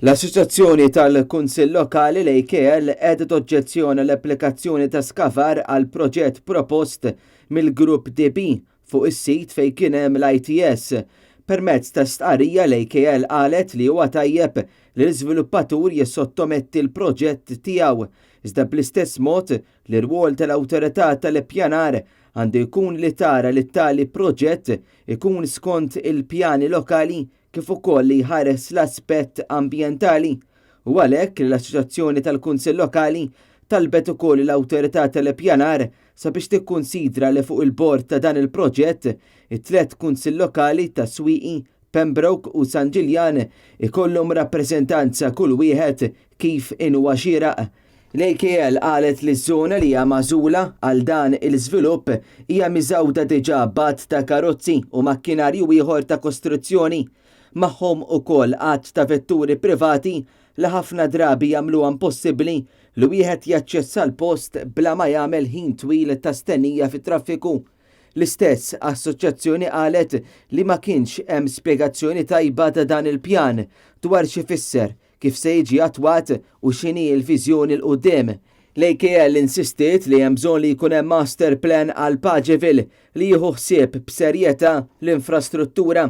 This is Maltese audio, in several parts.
L-Assoċjazzjoni tal-Kunsill Lokali, l-AKL, qiegħda toġġezzjona l-applikazzjoni ta' skavar għal proġett propost mill-Grupp DB fuq is-sit fejn kien hemm l-ITS. Permezz ta' stqarrija l-AKL qalet li huwa tajjeb li l-iżviluppatur jissottometti l-proġett tiegħu, iżda bl-istess mod l-irwol tal-Awtorità tal-Ippjanar għandu jkun li tara li t-tali proġett ikun skont il-pjani lokali kif ukoll li jħares l-aspett ambjentali. U għalhekk li l-Assoċjazzjoni tal-Kunsill Lokali talbet ukoll l-Awtorità tal-Ippjanar sabiex tikkunsidra li fuq il-bord ta' dan il-proġett it-tlett Kunsill Lokali ta' Swieqi, Pembroke u San Ġiljan ikollhom rappreżentanza kull wieħed kif inhuwa xieraq. L-AKL qalet li ż-żona li hija magħżula għal dan il-żvilupp hija miżgħuda diġà b'għadd ta' karozzi u makkinarju ieħor ta' kostruzzjoni. Magħhom ukoll għadd ta' vetturi privati li ħafna drabi jagħmluha impossibbli li wieħed jaċċessa l-post bla ma jagħmel ħin twil ta' stennija fit-traffiku. L-istess assoċjazzjoni qalet li ma kienx hemm spjegazzjoni tajba ta' dan il-pjan dwar x'ifisser kif se jiġi attwat u x'inhi l-viżjoni 'l quddiem. L-AKL insistiet li hemm bżonn li jkun hemm master plan għal Pageville li jieħu ħsieb b'serjetà l-infrastruttura.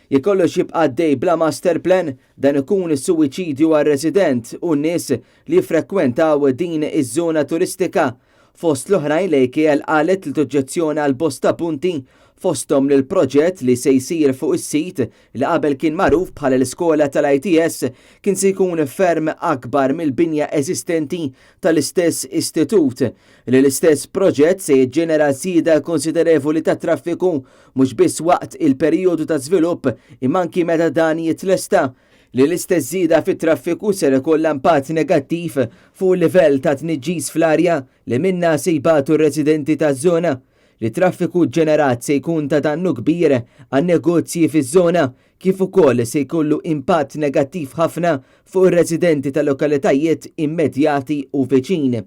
Jekk kollox jibqa' għaddej bla master plan, dan ikun suwiċidju għar-resident u n-nies li jiffrekwentaw din iż-żona turistika. Fost l-oħrajn l-AKL qalet li toġġezzjona għal bosta punti fosthom li l-proġett li se jsir fuq is-sit li qabel kien magħruf bħala l-iskola tal-ITS kien se jkun ferm akbar mill-binja eżistenti tal-istess istitut, li l-istess proġett se jiġġenera żieda konsiderevoli ta' traffiku mhux biss waqt il-perijodu ta' żvilupp imma anki meta dan jitlesta, li l-istess żieda fit-traffiku ser ikollha impatt negattiv fuq il-livell ta' tniġġis fl-arja li minnha se jbatu r-residenti taż-żona, li t-traffiku ġġenerat se jkun ta' dannu kbir għan-negozji fiż-żona kif ukoll se jkollu impatt negattiv ħafna fuq ir-residenti ta' lokalitajiet immedjati u viċin.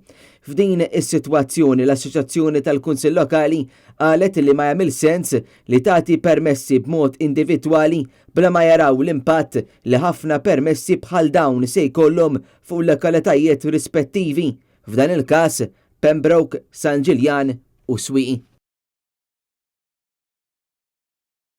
F'din is-sitwazzjoni l-Assoċjazzjoni tal-Kunsill Lokali qalet li ma jagħmilx sens li tagħti permessi b'mod individwali bla ma jaraw l-impatt li ħafna permessi bħal dawn se jkollhom fuq il-lokalitajiet rispettivi, f'dan il-każ Pembroke, San Ġiljan u Swieqi.